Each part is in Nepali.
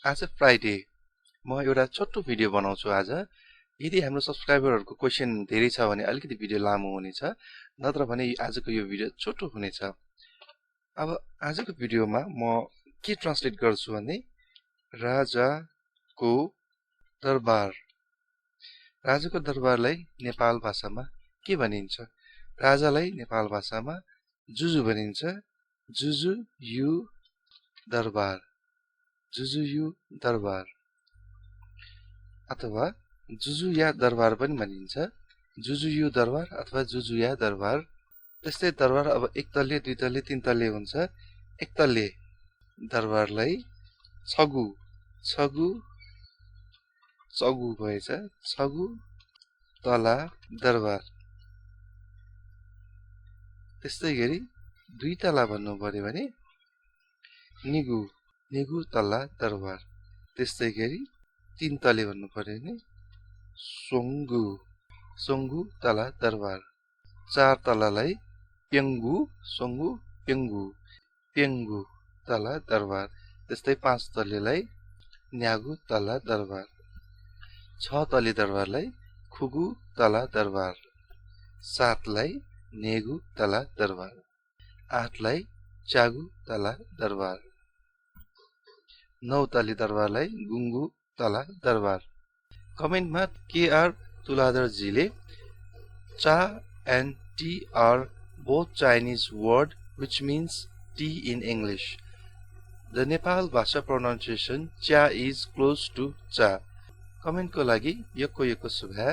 आज फ्राइडे म एउटा छोटो भिडियो बनाउँछु आज। यदि हाम्रो सब्स्क्राइबरहरुको क्वेशन धेरै छ भने अलिकति भिडियो लामो हुनेछ, नत्र भने आजको यो भिडियो छोटो हुनेछ। अब आजको भिडियोमा म के ट्रान्सलेट गर्छु भने राजाको दरबार। राजाको दरबारलाई नेपाल भाषामा के भनिन्छ? राजालाई नेपाल भाषामा जुजु भनिन्छ। जुजु यु दरबार, जुजु यु दरबार अथवा जुजु या दरबार पनि भनिन्छ। जुजु यु दरबार अथवा जुजु या दरबार। त्यस्तै दरबार अब एक तल्ले, दुई तल्ले, तीन तल्ले हुन्छ। एक तल्ले दरबारलाई छगु, छगु, छगु भएछ, छगु तला दरबार। त्यस्तै गरी दुई तला भन्नु पर्यो भने निगु, निगु तला दरबार। त्यस्तै गरी तीन तले भन्नु पर्यो भने सोंगु, सोंगु तला दरबार। चार तलालाई पेंगु, सोंगु पेंगु, पेंगु तला दरबार। त्यस्तै पाँच तलेलाई न्यागु तला दरबार। छ तले दरबारलाई खुगु तला दरबार। सातलाई न्hyegu तला दरबार। आठलाई chyaagu तला दरबार। नौ तले दरबारलाई गुंगु तला दरबार। कमेन्टमा KR तुलाधरजीले cha and tea are both Chinese word which means tea in English. The Nepalbhasa pronunciation cha is close to cha. कमेन्टको लागि यको शुभा।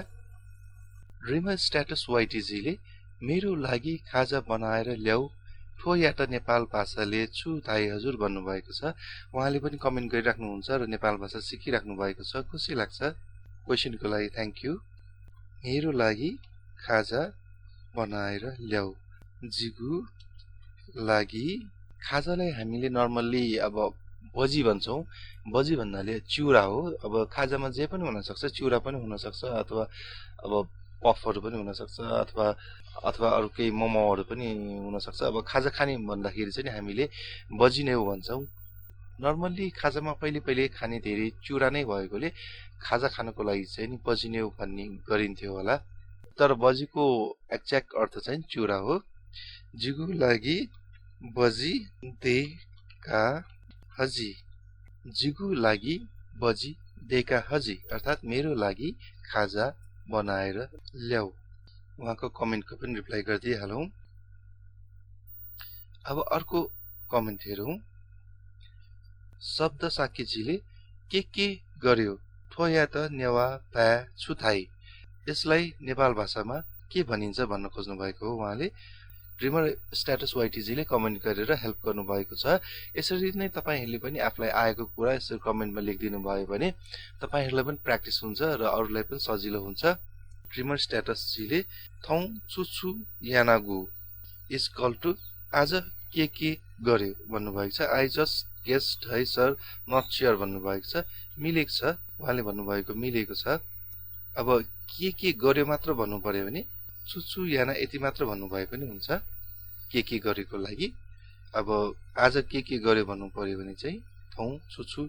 ड्रिमर स्ट्याटस YTजीले मेरो लागि खाजा बनाएर ल्याऊ, ठो या त नेपाल भाषाले छु थाई हजुर भन्नुभएको छ। उहाँले पनि कमेन्ट गरिराख्नुहुन्छ र नेपाल भाषा सिकिराख्नु भएको छ। खुसी लाग्छ। क्वेशनको लागि थ्यांक यू। मेरो लागि खाजा बनाएर ल्याऊ। जिगु लागि खाजालाई हामीले नर्मल्ली अब बजी भन्छौं। बजी भन्नाले चिउरा हो। अब खाजामा जे पनि हुन सक्छ, चिउरा पनि हुन सक्छ, अथवा अब पफहरु पनि हुन सक्छ, अथवा अरु केही मोमोहरु पनि हुन सक्छ। अब खाजा खाने भन्दाखेरि चाहिँ हामीले बजी नै हो भन्छौं। नर्मल्ली खाजामा पहिले खाने धेरै चिउरा नै भएकोले खाजा खानको लागि चाहिँ नि बजी नै हो भन्ने गरिन्थ्यो होला। तर बजीको एक्ज्याक्ट अर्थ चाहिँ चिउरा हो। जिगु लागि बजी देका हजी। जिगु लागि बजी देका हजी अर्थात मेरो लागि खाजा बनाएर ल्याऊ। उहाँको कमेन्टको पनि रिप्लाई गर्दिहालौं। अब अर्को कमेन्ट हेरौं। शब्द साकेजीले के गर्यो, ठोया त नेवा भा छुथाई। यसलाई नेपाल भाषामा के भनिन्छ भन्न खोज्नु भएको हो उहाँले। ड्रिमर स्ट्याटस YTजीले कमेन्ट गरेर हेल्प गर्नु भएको छ। यसरी नै तपाईहरुले पनि आफुलाई आएको कुरा यसरी कमेन्टमा लेखिदिनु भयो भने तपाईहरुलाई पनि प्र्याक्टिस हुन्छ र अरूलाई पनि सजिलो हुन्छ। ड्रिमर स्ट्याटसजीले थौ छुछु यानागु इज कल टु आज के गर्यो भन्नुभएको छ। आई जस्ट गेस्ड है सर, नट स्योर भन्नुभएको छ। मिलेको छ, उहाँले भन्नुभएको मिलेको छ। अब के गर्यो मात्र भन्नु पर्यो भने छुछु याना यति मात्र भन्नुभए पनि हुन्छ के गरेको लागि। अब आज के गर्यो भन्नु पर्यो भने चाहिँ थौ छुछु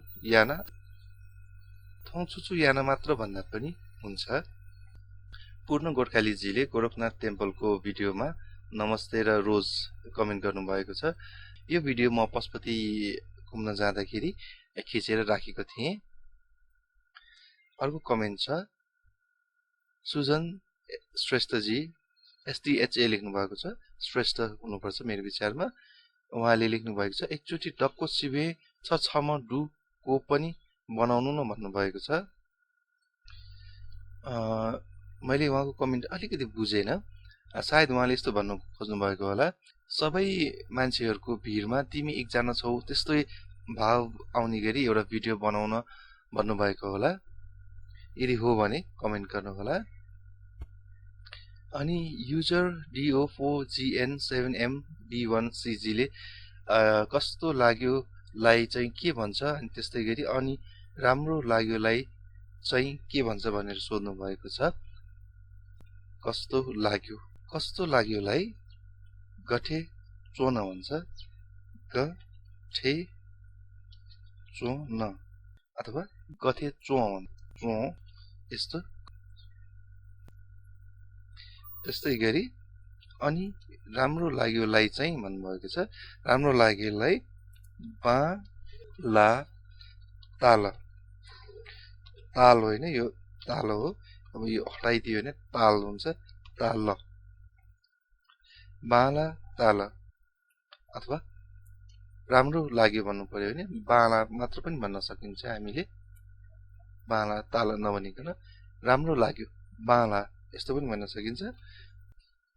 याना मात्र भन्दा पनि हुन्छ। पूर्ण गोर्खालीजीले गोरखनाथ टेम्पलको भिडियोमा नमस्ते र रोज कमेन्ट गर्नुभएको छ। यो भिडियो म पशुपति घुम्न जाँदाखेरि खिचेर राखेको थिएँ। अर्को कमेन्ट छ सुजन श्रेष्ठजी, STHA लेख्नु भएको छ। श्रेष्ठ हुनुपर्छ मेरो विचारमा। उहाँले लेख्नु भएको छ एकचोटी डक्को सिबे छम डु को पनि बनाउनु न भन्नुभएको छ। मैले उहाँको कमेन्ट अलिकति बुझेन। सायद उहाँले यस्तो भन्नु खोज्नु भएको होला, सबै मान्छेहरुको भिडमा तिमी एकजना छौ त्यस्तै भाव आउने गरी एउटा भिडियो बनाउन भन्नुभएको होला। यदि हो भने कमेन्ट गर्नु होला। अनि युजर DO4GN7MB1CGले कस्तो लाग्यो लाई चाहिँ के भन्छ, अनि त्यस्तै गरी अनि राम्रो लाग्यो लाई चाहिँ के भन्छ भनेर सोध्नु भएको छ। कस्तो लाग्योलाई गठे चोन भन्छ। गठे चोन अथवा गथे चोँ यस्तो। त्यस्तै गरी अनि राम्रो लाग्योलाई चाहिँ भन्नुभएको छ। राम्रो लाग्योलाई बा ला ताल, ताल होइन यो ताल हो। अब यो हटाइदियो भने ताल हुन्छ, ताल, बाला ताल। अथवा राम्रो लाग्यो भन्नु पर्यो भने बाला मात्र पनि भन्न सकिन्छ हामीले, बाला ताल नभनिकन राम्रो लाग्यो बाला यस्तो पनि भन्न सकिन्छ।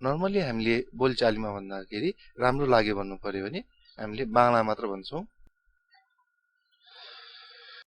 नर्मली हामीले बोलचालीमा भन्दाखेरि राम्रो लाग्यो भन्नु पर्यो भने हामीले बाला मात्र भन्छौँ।